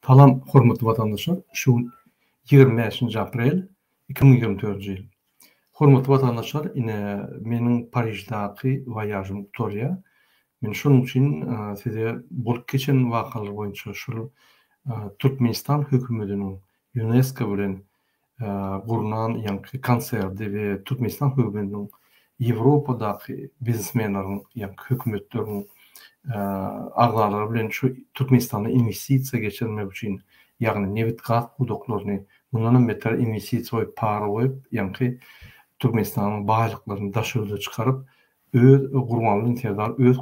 Salam hormatly watandaşlar şu gün 25-nji aprel 2024-nji ýyl. Hormatly watandaşlar ine meniň Pariždaky woýažym gutarýar. Men şonuň üçin size bolup geçen wakalar boýunça şul Türkmenistan hökümetiniň Ýunesko bilen gurnan ýaňky konserdi we Türkmenistan hökümetiniň Ýewropadaky biznesmenleriň ýaňky hökümetleriň agzalary bilen şu Türkmenistanda inwestisiýa geçirmek üçin ýagny nebit-gaz pudaklaryny mundanam beter inwestisiýa goýup para goýup ýaňky Türkmenistanyň baýlyklaryny daş ýurda çykaryp öz Gurbanguly Serdar öz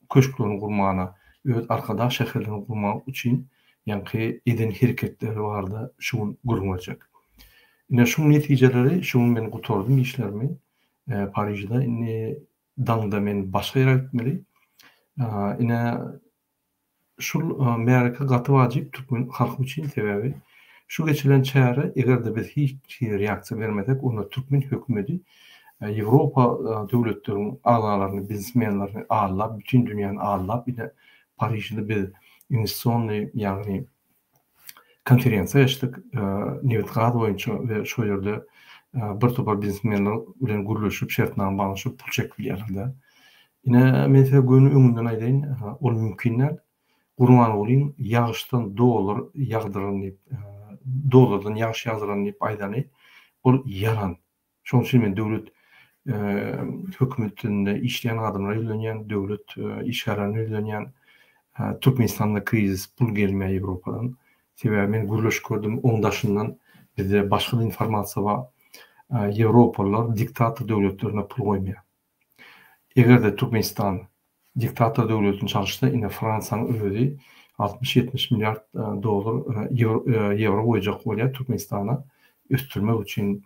köşklerini gurmana, öz Arkadag şäherlerini gurmak üçin ýaňky eden hereketleri barada şu gün gürrüň berjek. Ine şuň netijeleri şu gün men gutardym işlerimi Parižde indi daňda men başga ýere gitmeli. Ine Şul märeke gaty wajyp türkmen halky üçin sebäbi şu geçirilen çäre egerde biz hiç hili reaksiýa bermesek onda türkmen hökümedi Ýewropa döwletleriň agzalaryny biznesmenlerini aldap bütin dünýäni aldap ine Parižde biz inwestisonnyý ýagny konferensiýa geçdik nebit gaz boýunça we şo ýerde bir topar biznesmenler bilen gürleşip şertnama baglaşyp pul çekip bilýärler-de. Ine men size göni öňünden aýdaýyn ol mümkin däl. Gurbangulyň ýagyşdan dollar ýagdyran diýip dollardan ýagyş ýagdyran diýip aýdany ol ýalan. Şonuň üçin men döwlet hökümetinde işleýän adamlara ýüzlenýän, döwlet işgärlerine ýüzlenýän. Türkmenistanda krizis, pul gelmeýär Ýewropadan. Sebäbi men gürleşip gördüm, oň daşyndan bizde başga-da informasiýa bar. Ýewropalylar diktator döwletlerine pul goýmaýar. Eger-de Türkmenistan diktator döwletini çalyşsa, ine Fransiýanyň özi 60-70 milliard dollar ýewro goýjak bolýar Türkmenistana ösdürmek üçin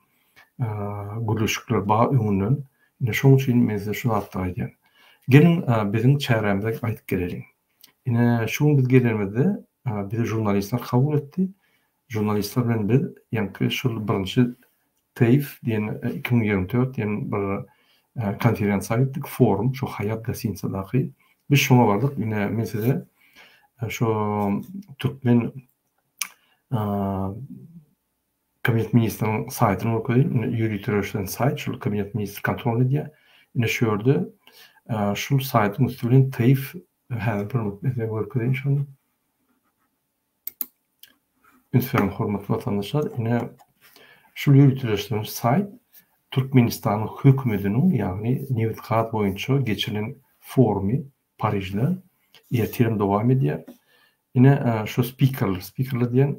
gürleşikler bar öňünden. Ine şoň üçin men size şu zatlary aýdýan. Geliň biziň çärämize gaýdyp geleliň. Ine şu gün biz gelenimizde bizi žurnalistler kabul etdi. Žurnalistler bilen biz ýaňky şul birinji TAFE diýen 2024 diýen bir konferensiýa gitdik, forum, şu Haýat gostinitsadaky. Biz şoňa bardyk. Ine men size şu türkmen Kabinet ministriniň saýtyny görkezeýin. Ine ýöriteleşen saýt, şul kabinet ministri kontrol edýär. Ine şu ýerde şul saýtyň üsti bilen TAFE häzir bir minut men size görkezeýin şony. Üns beriň hormatly watandaşlar, ine şul ýöriteleşdirilen saýt Türkmenistanyň hökümetiniň, ýagny nebit-gaz boýunça geçirilen forumy Parižde ertirem dowam edýär. Ine şu spikerler, spikerler diýen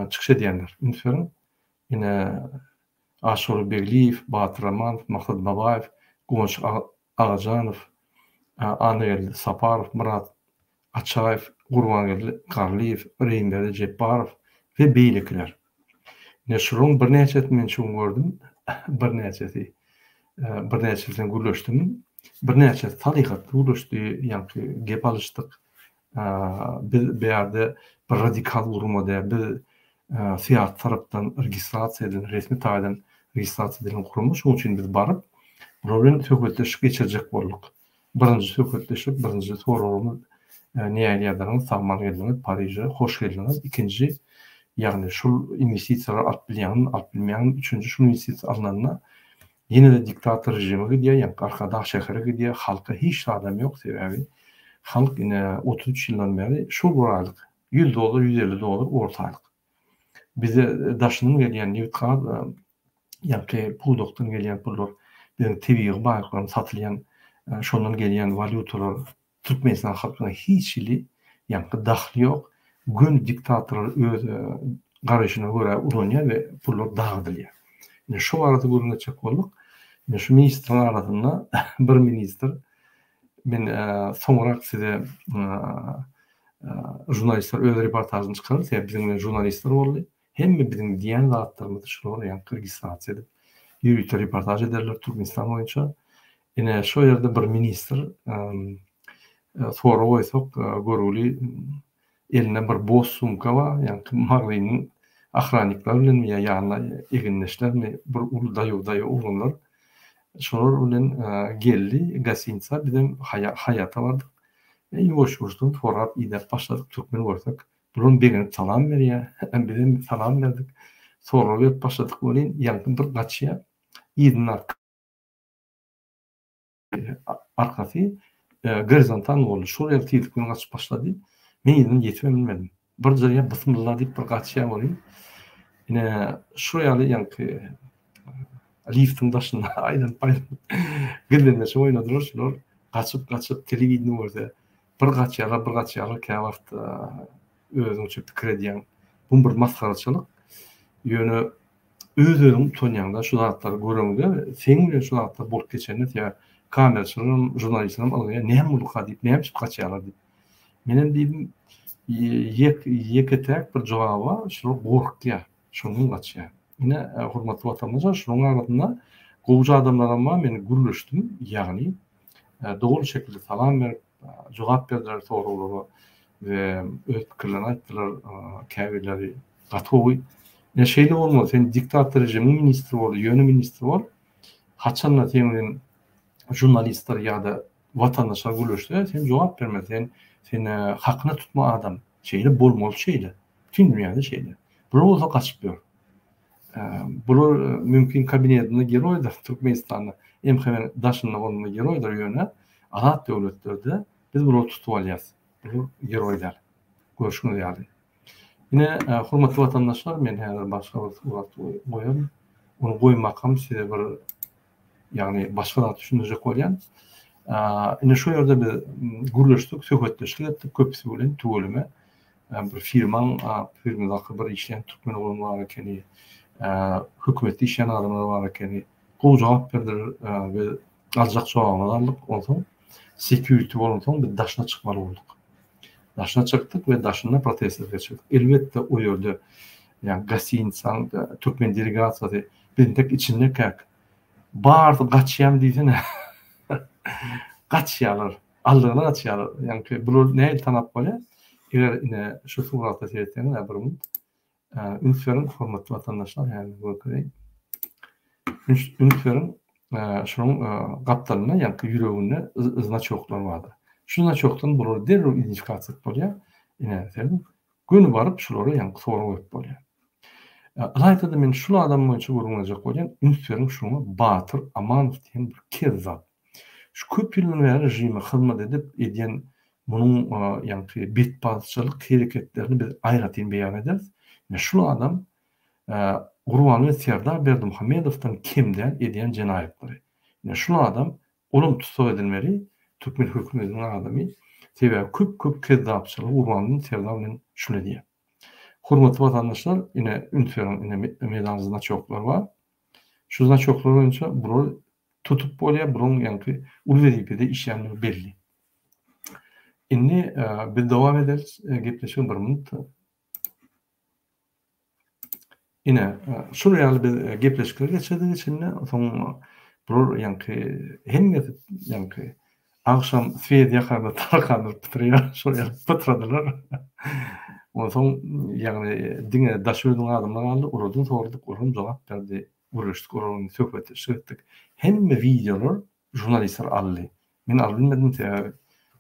çykyş edýänler. Üns beriň. Ine Aşyr Begliýew, Batyr Amanow, Maksat Babaýew, Guwanç Agajanow, Annageldi Saparow, Myrat Açaýew, Gurbangeldi Garlyýew, Reýimberdi Jepbarow we beýlekiler. Ine şularyň birnäçesini men şu gün gördüm. Birnäçesi. Birnäçesi bilen gürleşdim. Birnäçesi salyhatly gürleşdi, ýaňky gep alyşdyk. Biz bu ýerde bir radikal gurama däl, biz syýasy tarapdan registrasiýa edilen, resmi taýdan registrasiýa edilen gurama. Şonuň üçin biz baryp, bular bilen söhbetdeşlik geçirjek bolduk. Birinji söhbetdeşlik, birinji soragymyz nähili ýagdaýyňyz, sag-aman geldiňiz, Pariže hoş geldiňiz. Ikinji, ýagny şul inwestisiýalary alyp bilýäňizmi, alyp bilmeýäňizmi? Üçünji, şul inwestisiýa alnanda ýene-de diktator režime gidýär, ýaňky Arkadag şähere gidýär, halka hiç zadam ýok, sebäbi halk ine 33 ýyldan bäri şol bir aýlyk, 100 dollar, 150 dollar orta aýlyk. Bize daşyndan gelýän nebit-gaz ýaňky pudakdan gelýän pullar, biziň tebigy baýlyklarymyz satylýan, şondan gelýän walýutalar Türkmenistan halkyna hiç hili ýaňky dahly ýok. Göni diktatorlar öz garaýşyna görä ulanýar we pullar dagydylýar. Ine şu barada gürrüň etjek bolduk. Ine şu ministriň arasynda bir ministr men soňrak size žurnalistler öz reportažyny çykarar, sebäbi biziň bilen žurnalistler boldy. Hemme biziň diýen zatlarymyzy şular ýaňky registrasiýa edip, ýörite reportaž ederler Türkmenistan boýunça. Ine şo ýerde bir ministr sorag goýsak görgüli elinde bir bos sumka bar, ýaňky magzynyň ohrannikler bilenmi ýa ýanynda egindeşlermi bir uly daýaw-daýaw oglanlar şolar bilen geldi gostinitsa bizem Haýata bardyk. Ýuwaş-ýuwaşdan sorap idäp başladyk türkmen görsek. Bulam begenip salam berýär. Bizem salam berdik. Sorag berip başladyk welin, ýaňky bir gaçýar. Yzyndan arkasy gorizontal boldy. Şol ýaly tizlik bilen gaçyp başlady. Men yzyndan ýetibem bilmedim. Bir jyrýa bysmylla diýip bir gaçýar welin, ine şu ýaly ýaňky liftiň daşynda aýlanyp aýlanyp gizlenmeçe oýnadylar şular. Gaçyp gaçyp telewideniýe görse bir gaçýarlar bir gaçýarlar käwagt özüňçe pikir edýäň. Bu bir masgaraçylyk. Ýöne öz-özüň utanýaňda şu zatlary göreňde seň bilen şu zatlar bolup geçende sebäp kameraçylaram žurnalistlerem ylgaýar näme bolduka diýip näme üçin gaçýarlar diýip. Menem diýdim ýek ýeke-täk bir jogaby bar şular gorkýar şondan gaçýar. Ine hormatly watandaşlar şularyň arasynda gowja adamlaram bar men gürleşdim ýagny doly şekilde salam berip jogap berdiler soraglara we öz pikirlerini aýtdylar käbirleri gaty gowy. Ine şeýle bolmaly sen diktator režimiň ministri bol ýöne ministr bol haçanda seň bilen žurnalistler ýa-da watandaşlar gürleşse sen jogap bermeli sen sen hakyna tutma adam şeýle bolmaly şeýle bütin dünýäde şeýle bular bolsa gaçyp ýör. Bular mümkin kabinetinde geroýdyr Türkmenistanda MHM daşynda bolanda geroýdyr ýöne azat döwletlerde biz bulary tutup alýas. Bular geroý däl. Görşüňiz ýaly. Ine hormatly watandaşlar men häzir başga bir surat goýaryn. Ony goýmakam size bir ýagny başga zat düşündirjek bolýan. Ine şu ýerde biz gürleşdik, söhbetdeşlik etdik köpüsi bilen tüweleme. Bir firmaň firmadaky bir işleýän türkmen oglan bar ekeni, hökümetde işleýän adamlar bar ekeni. Gowy jogap berdiler we aljak jogabymyzy aldyk. Onsoň security bolansoň biz daşyna çykmaly bolduk. Daşyna çykdyk we daşynda protestler geçirdik. Elbetde o ýerde ýa gostinitsaň türkmen delegasiýasy biz entek içindekäk barysy gaçýan diýsene. Gaçýarlar. Aldygyna gaçýarlar. Ýaňky bular nähili tanap bolýar? Eger ine şu surata seretseňiz bir minut. Üns beriň hormatly watandaşlar häzir görkezeýin. Üns beriň şunuň gapdalynda ýaňky ýüreginde znaçoklar bardyr. Şu znaçokdan bulary derrew identifikasiýa edip bolýar. Ine serediň. Göni baryp şulara ýaňky sorag berip bolýar. Ylaýta-da men şul adam boýunça gürrüň berjek bolýan, üns beriň şuňa Batyr Amanow diýen bir kezzap. Şu köp ýyldan bäri režime hyzmat edip edýän munuň ýaňky betbagtçylyk hereketlerini biz aýratyn beýan ederis. Ine şul adam Gurbanguly Serdar Berdimuhamedowdan kem däl edýän jenaýatlary. Ine şul adam olam tussag edilmeli türkmen hökümetiniň adamy. Sebäbi köp köp kezzapçylygy Gurbanguly Serdar bilen şul edýär. Hormatly watandaşlar ine üns beriň ine medan znaçoklar bar. Şu znaçoklar boýunça bular tutup bolýar, bularyň ýaňky uly wezipede işleýändigi belli. Indi biz dowam ederis gepleşigi bir minut. Ine, şul ýaly biz gepleşikler geçirdik içinde, soň bular ýaňky hemmesi ýaňky agşam swet ýakanda tarakanlar pytraýar, şol ýaly pytradylar. Onsoň ýagny diňe daş ýurduň adamlary galdy, olardan soradyk, olam jogap berdi. Gürleşdik olar bilen söhbetdeşlik etdik. Hemme wideolar žurnalistler aldy. Men alyp bilmedim sebäbi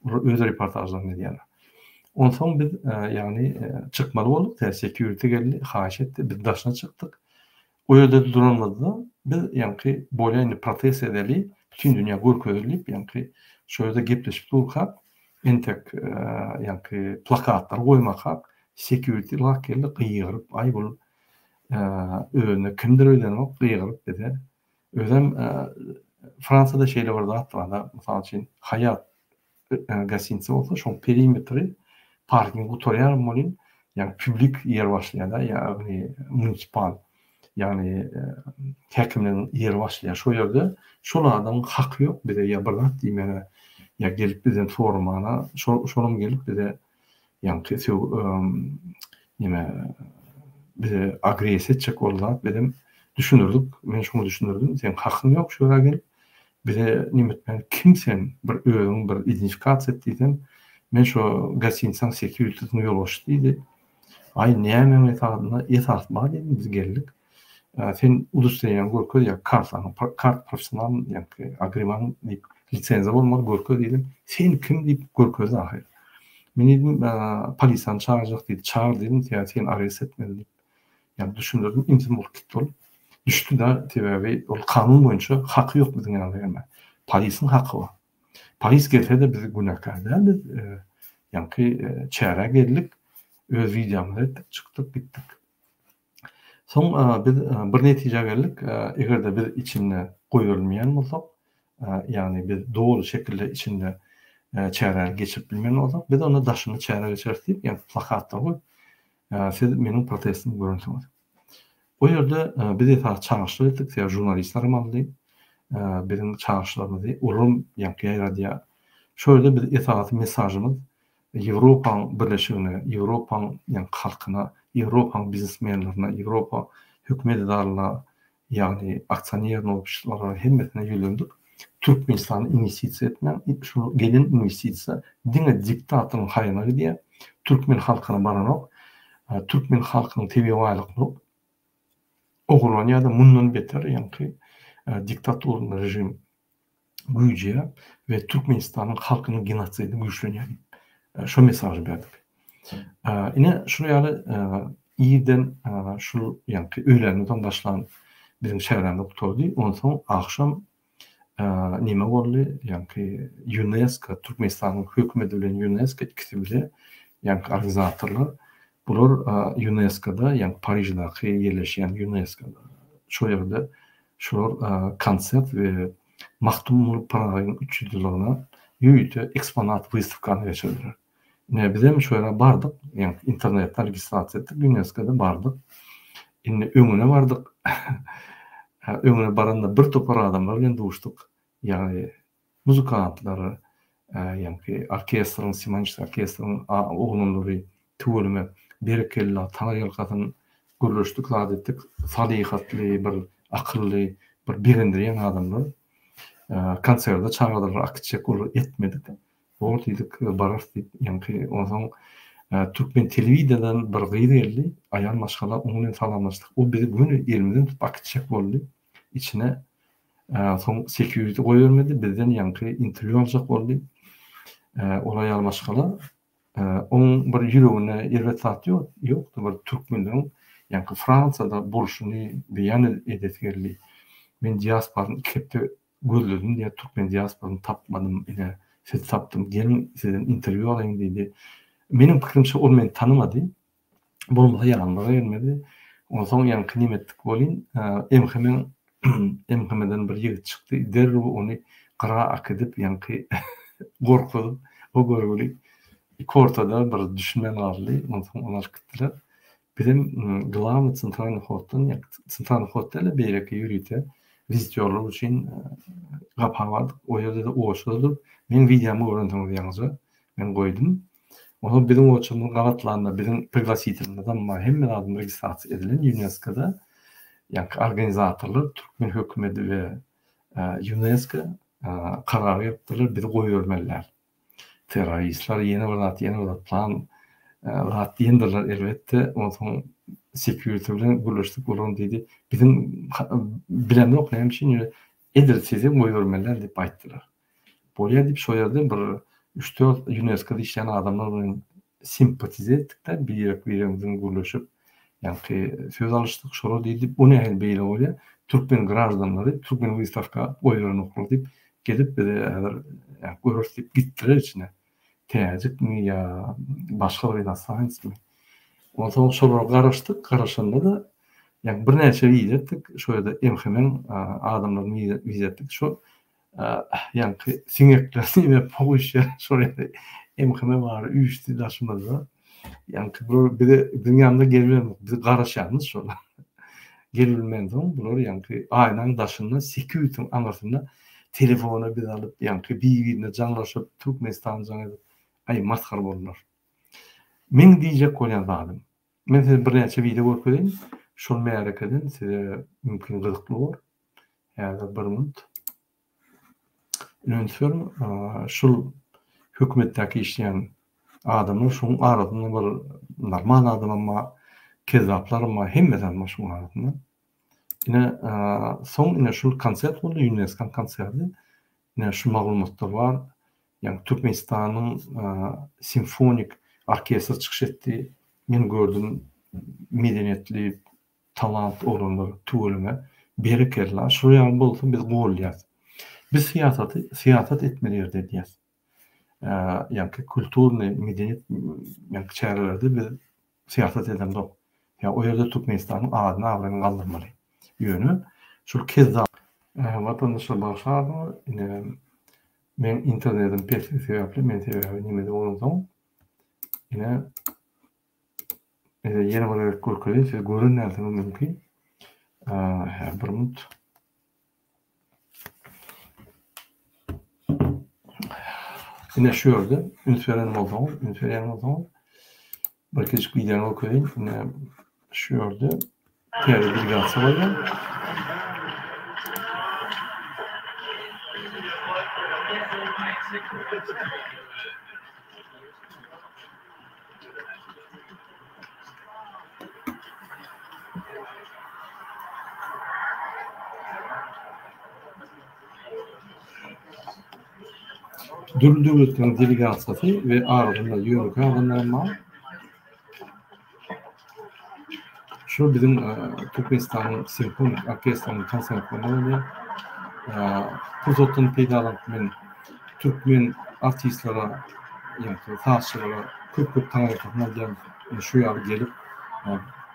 olar öz reportažlaryny edýärler. Onsoň biz ýagny çykmaly bolduk sebäbi security geldi, haýyş etdi. Biz daşyna çykdyk. O ýerde duranymyzda biz ýaňky bolýa indi protest edeli, bütin dünýä görkezeli diýip ýaňky şo ýerde gepleşip durkak entek ýaňky plakatlary goýmakak security lak geldi gygyryp aý bul Özüne kimdir öýdenok gygyryp bize. Özem Fransiýada şeýle bir zat bar-da, mysal üçin Hayat gostinitsa bolsa şoň perimetri parking gutarýar welin, ýagny publik ýer başlaýar-da, ýagny munisipal, ýagny häkimligiň ýeri başlaýar. Şo ýerde şol adamyň haky ýok bize ýa bir zat diýmäge, ýa gelip bizden soramana, şolam gelip bize Ýaňky söw neme bize agressiýa etjek boldy zat bizem düşündirdik. Men şuňa düşündirdim. Seň hakyň ýok şu ýere gelip bize neme etmäge kim sen bir özüň bir identifikasiýa et diýsem men şo gostinitsaň sekýuritisiniň ýolbaşçysy diýdi. Aý nämäň esasynda esas bar diýdim biz geldik. Sen udostowreniýaňy görkez ýa kartaňy kart professional ýaňky agreman diýip lisenziýa bolmaly görkez diýdim. Sen kim diýip görkezdi ahyry. Men diýdim, polisiýany çagyrjak diýdi. Çagyr diýdim, sebäbi seni arest etmeli diýip. Ýagny düşündirdim, ümsüm bolup gitdi ol. Düşdi-de, sebäbi ol kanun boýunça haky ýok biziň ýanymyza gelmäge. Polisiň haky bar. Polis gelse-de biz günäkär däl, biz ýaňky çärä geldik, öz wideomyzy etdik, çykdyk, gitdik. Soň biz bir netijä geldik, eger-de biz içinde goýberilmeýän bolsak, ýagny biz doly şekilde içinde çäräni geçirip bilmeýän bolsak, biz onda daşynda çäre geçireris diýip, ýagny plakatlar goýup, siz meniň protestimi görensiňiz. O ýerde biz esasy çagyryşlar etdik, sebäbi žurnalistler hem aldy biziň çagyryşlarymyzy, olaram ýaňky ýaýradýar. Şo ýerde biz esasy mesažymyz Ýewropaň Birleşigine, Ýewropaň ýaňky halkyna, Ýewropaň biznesmenlerine, Ýewropa hökümet edaralaryna, ýagny aksionerniý obşestwolara hemmesine ýüzlendik. Türkmenistana inwestisiýa etmäň, şol gelen inwestisiýa diňe diktatoryň haýryna gidýär, türkmen halkyna baranok, türkmen halkynyň tebigy baýlyklary ogurlanýar-da mundan beter ýaňky diktaturny režim güýjeýär we Türkmenistanyň halkynyň genosidi güýçlenýär diýip şo mesažy berdik. Ine şular ýaly irden şul ýaňky öýländen soň başlan biziň çärämiz gutardy. Onsoň agşam neme boldy? Ýaňky Ýunesko, Türkmenistanyň hökümeti bilen Ýunesko ikisi bile ýaňky organizatorlar bular Ýuneskoda, ýaňky Pariždaky ýerleşýän Ýuneskoda şol ýerde Şular konsert we Magtymguly Pyragynyň 300 ýyllygyna ýörite eksponat wystawkany geçirdiler. Ine, bizem şo ýere bardyk, ýagny internetden registrasiýa etdik, Ýunesko-da bardyk. Indi öňüne bardyk. Öňüne baranda bir topar adamlar bilen duşduk. Ýagny Muzykantlar, ýaňky orkestriň, simfoniçeskiý orkestriň oglanlary tüweleme, berekella, taňryýalkasyn gürleşdik, zat etdik. Salyhatly, bir akylly, bir begendirýän adamlar. Konserde çagyrdylar, akitjek olar etmedik. Bor diýdik, bararys diýip, ýaňky onsoň türkmen telewideniýadan bir gyz geldi, aýal maşgala, onuň bilen salamlaşdyk. O bizi göni elimizden tutup akitjek boldy içine. Soň security goýbermedi, bizden ýaňky interwýu aljak boldy. Ol aýal maşgala oň bir ýüreginde erbet zat ýok, ýokdy bir türkmenleriň ýaňky Fransiýada bolşuny beýan edesi geldi. Men diasporany iki hepde gözledim diýýär, türkmen diasporasyny tapmadym, ine sizi tapdym, geliň sizden interwýu alaýyn diýdi. Meniň pikirimçe ol meni tanymady. Bolmasa ýanyma gelmedi. Onsoň ýaňky neme etdik welin, MHM-iň MHM-den bir ýigit çykdy. Derrew ony gyra äkidip, ýaňky gorkuzyp, o görgüli iki ortada bir düşünmän galdy. Onsoň ony alyp gitdiler. Bizem glawnyý tsentralnyý hoddan, ýa tsentralnyý hod däl-de, beýleki ýörite wizitýorlar üçin gapa bardyk. O ýerde-de oçurda durup, meň wideomy görensiňiz ýaňyja, men goýdum. Olar biziň oçurymyz gabatlanda biziň priglasitilmizem bar, hemme zadymyz registrasiýa edilen Ýunesko-da. Ýaňky organizatorlar türkmen hökümeti we Ýunesko karar gelipdirler, bizi goýbermeli däl. Terroristler ýene bir zat, ýene bir zat plan zat diýendirler elbetde. Onsoň security bilen gürleşdik, olaram diýdi, biziň bilemok näme üçin ýöne edil sizi goýbermeli däl diýip aýtdylar. Bolýar diýip şo ýerde bir üç-dört Ýunesko-da işleýän adamlar bilen simpatize etdik-de, birek-biregimiz bilen gürleşip, ýaňky söz alyşdyk. Şolar diýdi, bu nähili beýle bolýar, türkmen graždanlary türkmen wystawka goýberenoklar diýip, gelip bize häzir göreris diýip gitdiler içine. Täjikmi ýa başga bir inostransmi. Onsoň şolara garaşdyk, garaşanda-da ýaňky birnäçe wiza etdik, şo ýerde MHM-iň adamlaryny wiza etdik. Şo Ýaňky siňekler diýme poguşýar şol ýerde MHM bary üýşdi daşymyzda. Ýaňky bular bize biziň ýanymyza gelibilenok. Biz garaşýarmyz şol. Gelibilmänsoň bular ýaňky aýnaň daşynda security-niň aňyrsynda telefona biz alyp ýaňky bir-birine jaňlaşyp Türkmenistana jaň edip aý masgara boldular. Meň diýjek bolýan zadym men size birnäçe wideo görkezeýin. Şol märekeden size mümkin gyzykly bor. Häzir bir minut. Üns beriň, şul hökümetdäki işleýän adamlar şuň arasynda bir normal adamam bar, kezzaplaram bar, hemmesem bar şuň arasynda. Ine, soň ine şul konsert boldy, Ýunesko-nyň konserti. Ine şu maglumatlar bar. Ýagny Türkmenistanyň simfonik orkestri çykyş etdi. Men gördüm medeniýetli talant oglanlar tüweleme berekella şular ýaly bolsa biz golýas. Biz syýasaty syýasat etmeli ýerde edýäs. Ýaňky kulturny medeniýet ýaňky çärelerde biz syýasat edemzok. Ýa o ýerde Türkmenistanyň adyny abraýyny galdyrmaly. Ýöne şul kezzap Watandaşlar bagyşlarsyňyz ine meň internetim pesligi sebäpli men sebäbi nemede bolansoň ine ýene bir gezek görkezeýin siz gören dälsiňiz mümkin. Hä bir minut. Ine şu ýerde üns beren bolsaňyz, üns berýän bolsaňyz bir kiçijik wideony görkezeýin. Ine şu ýerde täze delegasiýa bolýar. Dürli döwletleriň delegasiýasy we arasynda ýönekeý adamlar hem bar. Şu biziň Türkmenistanyň simfonik orkestriniň konsertlerinde bolýar. Pursatdan peýdalanyp men türkmen artistlere, ýagny sazçylara köp-köp taňryýalkasyn aýdýan. Şu ýaly gelip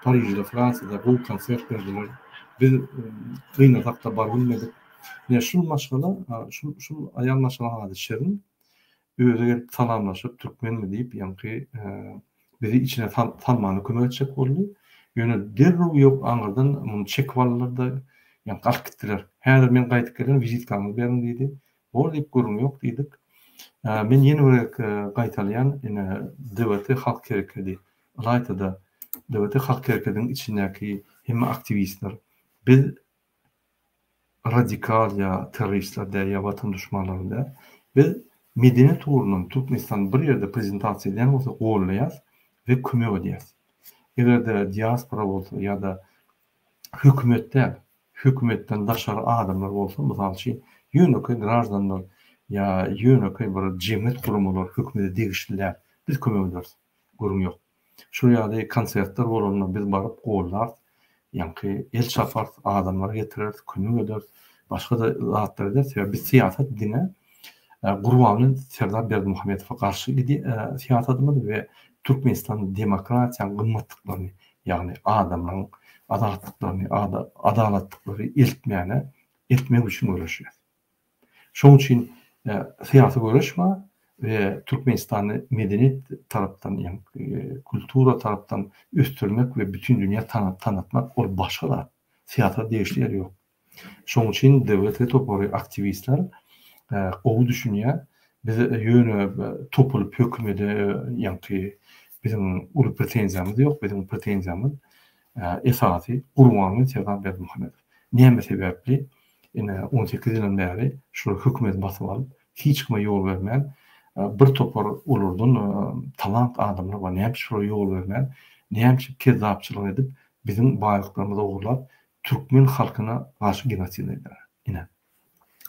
Parižde, Fransiýada gowy konsert berdiler. Biz gynansak-da baryp bilmedik. Ine şul maşgala, şul şul aýal maşgalanyň ady Şirin. Özi gelip salamlaşyp türkmenmi diýip ýaňky bizi içine salmana kömek etjek boldy. Ýöne derrew ýok aňyrdan muny çekip aldylar-da ýaňky alyp gitdiler. Häzir men gaýdyp gelerin wizitkaňyzy beriň diýdi. Bor diýip gürrüň ýok diýdik. Men ýene bir gezek gaýtalaýan ine DWT halk herekedi ylaýta-da DWT halk herekediniň içindäki hemme aktiwistler biz radikal ýa terroristler däl ýa watan duşmanlary däl. Biz medeniýet ugrundan Türkmenistany bir ýerde prezentasiýa edýän bolsa gollaýas we kömek edýäs. Eger-de diaspora bolsa ýa-da hökümet däl, hökümetden daşary adamlar bolsa, mysal üçin, ýönekeý graždanlar ýa ýönekeý bir jemgyýet guramalar hökümete degişli däl, biz kömek ederis, gürrüň ýok. Şol ýaly konsertler bolanda biz baryp gollarys, ýaňky el çaparys, adamlary getireris, kömek ederis, başga-da zatlar ederis. Sebäbi biz syýasat diňe Gurbanguly Serdar Berdimuhamedowa garşy syýasatymyz we Türkmenistanyň demokratiýanyň gymmatlyklaryny, ýagny adamlaryň azatlyklaryny, adalatlyklary eltmäne, eltmek üçin göreşýäris. Şonuň üçin syýasy göreş bar we Türkmenistany medeniýet tarapdan, ýagny kultura tarapdan ösdürmek we bütin dünýä tanatmak ol başga zat. Syýasata degişli ýeri ýok. Şonuň üçin DWT topary aktiwistler gowy düşünýär. Biz ýöne topulyp hökümede ýaňky biziň uly pretenziýamyz ýok. Biziň pretenziýamyz esasy Gurbanguly Serdar Berdimuhamedow. Näme sebäpli ine 18 ýyldan bäri şular hökümeti basyp alyp, hiç kime ýol bermän, bir topar olardan talant adamlar bar, näme üçin şulara ýol bermän, näme üçin kezzapçylyk edip, biziň baýlyklarymyzy ogurlap, türkmen halkyna garşy genosid edýärler. Ine.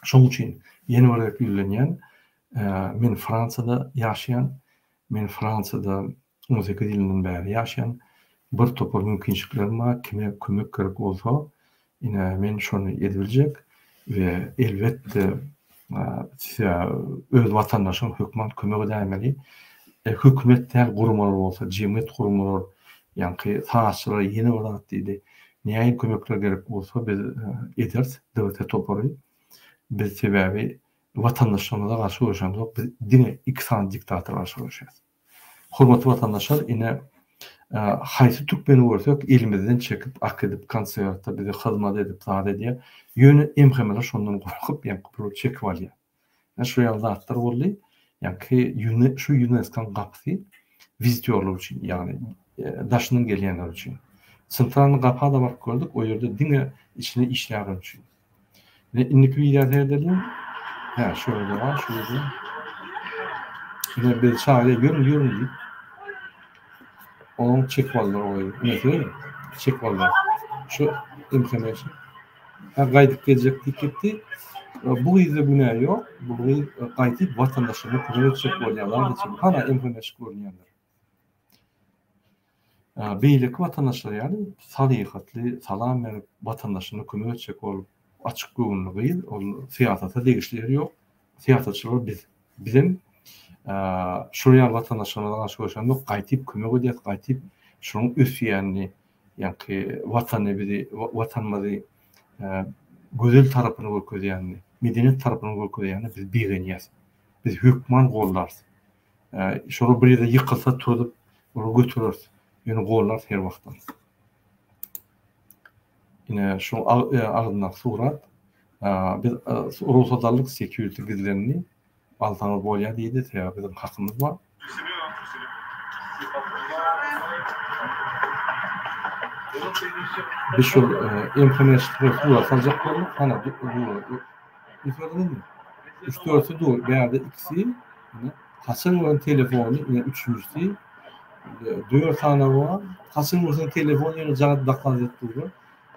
Şonuň üçin ýene bir gezek ýüzlenýän, men Fransiýada ýaşaýan, men Fransiýada 18 ýyldan bäri ýaşaýan, bir topar mümkinçiliklerim bar, kime kömek gerek bolsa, ine men şony edibiljek we elbetde size öz watandaşyň hökman kömek edäýmeli. Hökümet däl guramalar bolsa, jemgyýet guramalar, ýaňky sazçylar ýene bir zat diýdi. Nähili kömekler gerek bolsa biz ederis, DWT topary. Biz sebäbi watandaşlarymyza garşy göreşemzok, biz diňe iki sany diktatora garşy göreşýäris. Hormatly watandaşlar, ine, haýsy türkmeni görsek, elimizden çekip, äkidip konserte bize hyzmat edip, zat edýär. Ýöne MHM-ler şondan gorkup, ýaňky puly çekip alýar. Ine, şu ýaly zatlar boldy. Ýaňky şu ÝUNESKO-nyň gapysy wizitýorlar üçin, ýagny daşyndan gelýänler üçin. Sentralnyý gapa-da baryp gördük, o ýerde diňe içinde işleýänler üçin. Ine indiki wideo seredeliň. Hä, şu ýerde bar, şu ýerde. Ine bir çaga ýörüň, ýörüň diýip. Onuň çekip aldylar oý. Ine seredin, çekip aldylar. Şu MHM. Ha gaýdyp geljek diýip gitdi. Bu gyzda günä ýok. Bu gyz gaýdyp watandaşyna kömek etjek bolýar, zat etjek. Hana MHM-şik görünýändir. Beýleki watandaşlar ýaly salyhatly, salam berip, watandaşyna kömek etjek bolup, açyk göwünli gyz, ol syýasata degişli ýeri ýok. Syýasatçylar biz. Bizem şol ýaly watandaşlarymyza garşy göreşemzok, gaýtyp kömek edýäs, gaýtyp şonuň ösýänini, ýaňky watany bizi, watanymyzy gözel tarapyny görkezýänini, medeniýet tarapyny görkezýänini biz begenýäs. Biz hökman gollarys. Şolar bir ýerde ýykylsa turzup, olary götereris. Ýöne gollarys her wagtam. Ine şu agzyndaky surat. Biz rugsat aldyk, security gizlendi. Alsaňyz bolýar diýdi, sebäbi biziň hakymyz bar. Biz şol MHM-şikler surat aljak bolduk. Hana dur. Üns berdiňizmi? Üç-dörtsi dur, bärde ikisi, ine, haçan gören telefony, ine, üçünjisi, dört sany bar. Haçan görseň telefon ýöne jaň edip doklad edip durlar.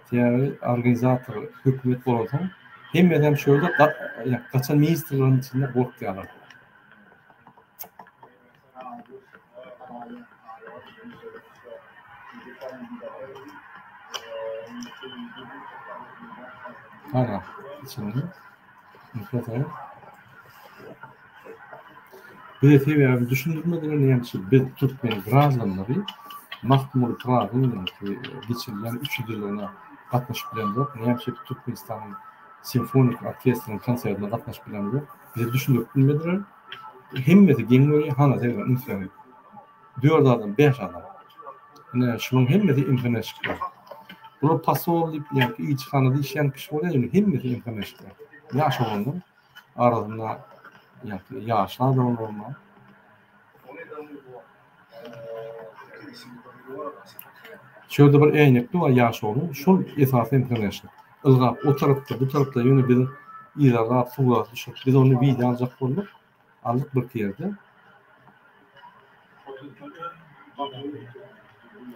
Sebäbi organizator hökümet bolansoň, hemmesem şu ýerde gaçan ministrleriň içinde gorkýarlar. Ana, içinde. Bize sebäbi düşündirmediler näme üçin biz türkmen graždanlary Magtymguly Pyragynyň geçirilýän 300 ýyllygyna gatnaşyp bilemzok, näme üçin Türkmenistanyň simfonik orkestriniň konsertine gatnaşyp bilemzok. Bize düşündirip bilmediler. Hemmesi geň görýär, hana sebäbi üns beriň. Dört adam, bäş adam. Ine, şularyň hemmesi MHM-şikler. Bular posol diýip, ýa-da ilçihanada işleýän kişi bolýar, ýöne hemmesi MHM-şikler. Ýaş oglanlar arasynda ýa-da ýaşly adamlar bar. Şu ýerde bir äýnekli bar ýaş oglan, şol esasy MHM-şik. Ylgap o tarapda, bu tarapda ýöne biziň yzarlap, surata düşürip, biz ony wideo aljak bolduk. Aldyk bir ýerde.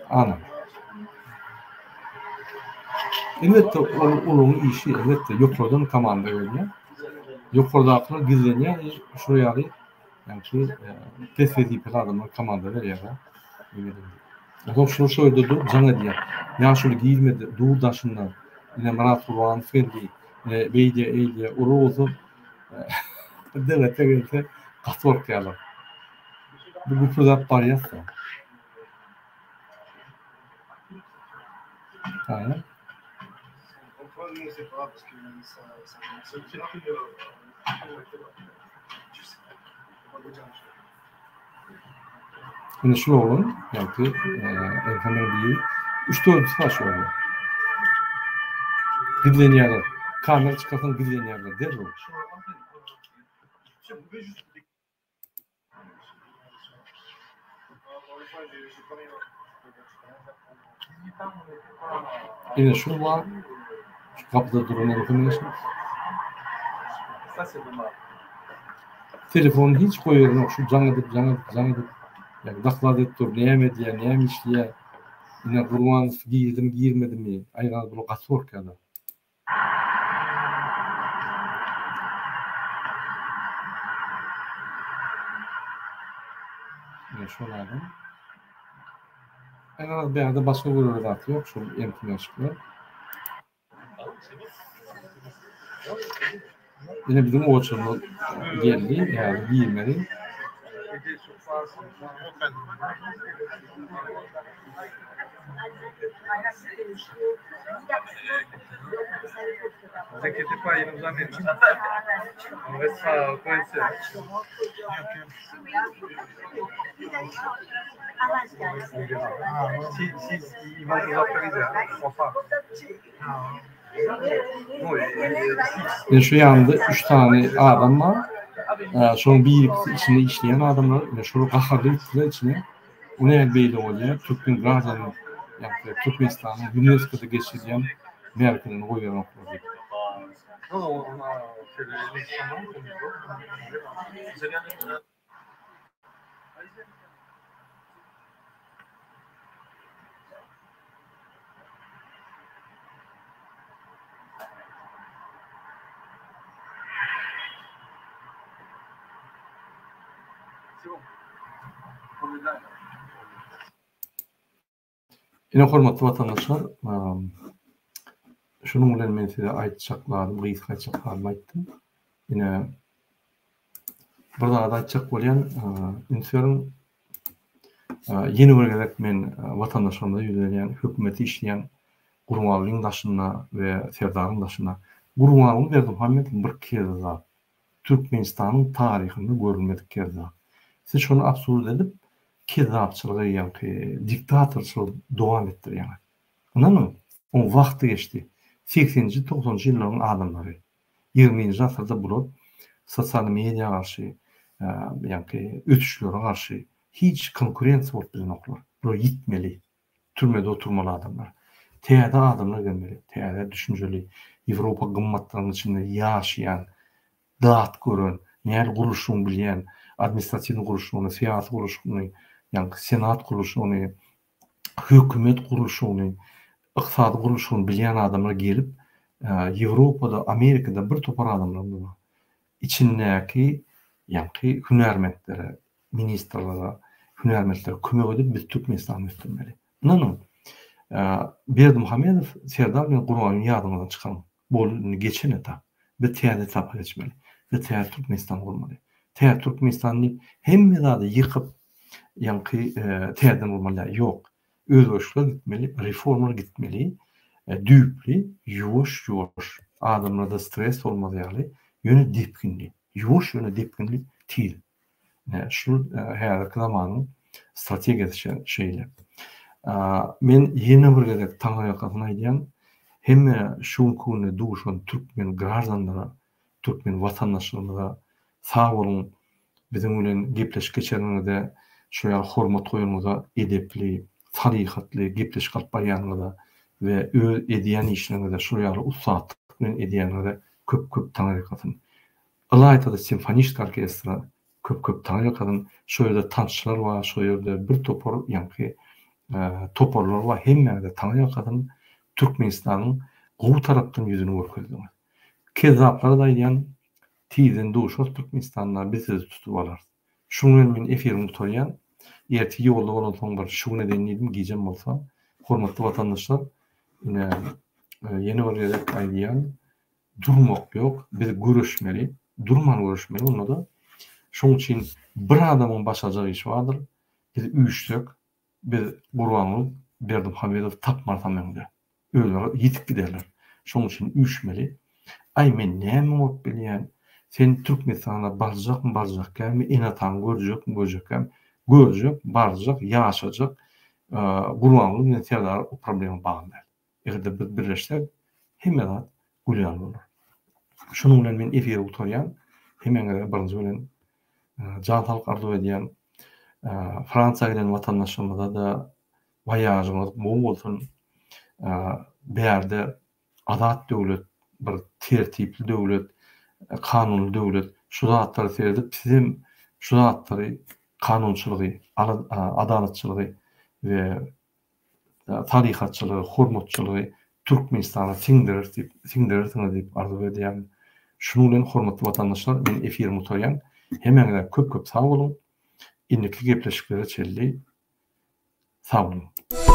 Ana. Elbetde ol olaryň işi, elbetde ýokardan komanda gelýär. Ýokardakylar gizlenýär, şol ýaly ýagny pes wezipeli adamlar komanda berýär. Onsoň şular şo ýerde durup jaň edýär. Ýaşuly girmedi, dur daşynda. Ine Myrat Gurbanow geldi. Ine beýdýär, eýdýär. Olar bolsa Döwlete gelse gaty gorkýarlar. Bu güpürdäp barýas-da. Hä? Ine şul oglan, ýagty, Erhanyň biri, üç-dördüsi bar şu oglan. Gizlenýärler. Kamera çykarsaň gizlenýärler derrew. Ine şul bar. Şu gapyda duran Erhan Telefony hiç goýberenok şu jaň edip jaň edip jaň edip ýa doklad edip dur näme edýär näme işleýär ine Gurbanow girdimi girmedimi aý garaz bular gaty gorkýarlar. Ine şol adam. Aý garaz bärde başga görere zat ýok şol emtimeşikler. Ine biziň oçurymyz geldi, häzir girmeli. Ine şu ýanynda üç sany adam bar. Şonuň birikisi içinde işleýän adamlar. Ine şolar gaharly gitdiler içine. O näme beýle bolýar? Türkmen graždany, ýagny Türkmenistanyň UNESCO-da geçirilýän märekelerini goýberenoklar diýip. Ine hormatly watandaşlar, şunuň bilen men size aýtjak zadym, gysga aýtjak zadymy aýtdym. Ine bir zat aýtjak bolýan, üns beriň. Ýene bir gezek men watandaşlarymyza ýüzlenýän, hökümete işleýän Gurbangulyň daşynda we Serdaryň daşynda. Gurbanguly Berdimuhamedow bir kezzap. Türkmenistanyň taryhynda görülmedik kezzap. Siz şony absurd edip, kezzapçylygy ýaňky diktatorçylygy dowam etdirýäňiz. Ynanyň, oň wagty geçdi. Segseninji, togsanynjy ýyllaryň adamlary. Ýigriminji asyrda bular sosial mediýa garşy, ýaňky ösüşlere garşy hiç konkurensiýa bolup bilenoklar. Bular ýitmeli. Türmede oturmaly adamlar. Täze adamlar gelmeli. Täze düşünjeli, Ýewropa gymmatlygynyň içinde ýaşaýan, dat gören, nähili gurluşygyny bilýän, administratiwnyý gurluşygyny, syýasy gurluşygyny, ýaňky senat gurluşygyny, hökümet gurluşygyny, ykdysady gurluşygyny bilýän adamlar gelip, Ýewropada, Amerikada bir topar adamlar bar. Içindäki ýaňky hünärmentlere, ministrlere, hünärmentlere kömek edip biz Türkmenistany ösdürmeli. Ynanyň, Berdimuhamedow Serdar bilen Gurbangulyny ýadyňyzdan çykaryň. Boldy indi geçen etap. Biz täze etapa geçmeli. Biz täze Türkmenistany gurmaly. Täze Türkmenistan diýip hemme zady ýykyp ýaňky täzeden gurmaly däl. Ýok. Özgerişler gitmeli, reformalar gitmeli. Düýpli, ýuwaş-ýuwaş, adamlarda stres bolmaz ýaly, ýöne depginli. Ýuwaş ýöne depginli, tiz. Ine, şu häzirki zamanyň strategiýasy şeýle. Men ýene bir gezek taňryýalkasyn aýdýan, hemme şu günki günde duşan türkmen graždanlara, türkmen watandaşlarymyza sag boluň, biziň bilen gepleşik geçireniňize, şu ýaly hormat goýanyňyza, edepli, salyhatly gepleşik alyp barýanyňyza we öz edýän işleriňize şol ýaly ussatlyk bilen edýäniňize köp-köp taňryýalkasyn. Ylaýta-da simfonişki orkestre köp köp taňryýalkasyn, şo ýerde tansçylar bar, şo ýerde bir topar ýaňky toparlar bar, hemmäňize taňryýalkasyn, Türkmenistanyň gowy tarapdan ýüzüni görkezdiňiz. Kezzaplara-da aýdýan, tizden duşarys Türkmenistanda, biz sizi tutup alarys. Şuň bilen men efirimi gutarýan. Ertir ýolda bolansoň bir şu gün edeýin diýdim, gijem bolsa. Hormatly watandaşlar, ine, ýene bir gezek aýdýan, Durmak ýok, biz göreşmeli, durman göreşmeli onda-da. Şoň üçin bir adamyň başarjak işi bardyr, biz üýşsek, biz Gurbanguly Berdimuhamedowy tapmarysam öňde. Özleri ýitip giderler. Şoň üçin üýşmeli. Aý men näme bolup bilýän, sen Türkmenistana barjakmy, barjak dälmi, ene-ataňy görjekmi, görjek dälmi? Görjek, barjak, ýaşajak, Gurbanguly bilen Serdar o problema bagly däl. Eger-de biz birleşsek, hemme zat gül ýaly bolar. Şunuň bilen men efiri gutarýan. Hemmäňize birinji bilen jan saglyk arzuw edýän. Fransiýa giden watandaşlarymyza-da waýažyňyz gowy bolsun. Bärde azat döwlet, bir tertipli döwlet, kanunly döwlet. Şu zatlara seredip sizem şu zatlary kanunçylygy, adalatçylygy we salyhatçylygy, hormatçylygy Türkmenistana siňdireris diýip, siňdirersiňiz diýip arzuw edýärin. Şunuň bilen hormatly watandaşlar men efirimi gutarýan. Hemmäňize köp köp sag boluň. Indiki gepleşiklere çenli sag boluň.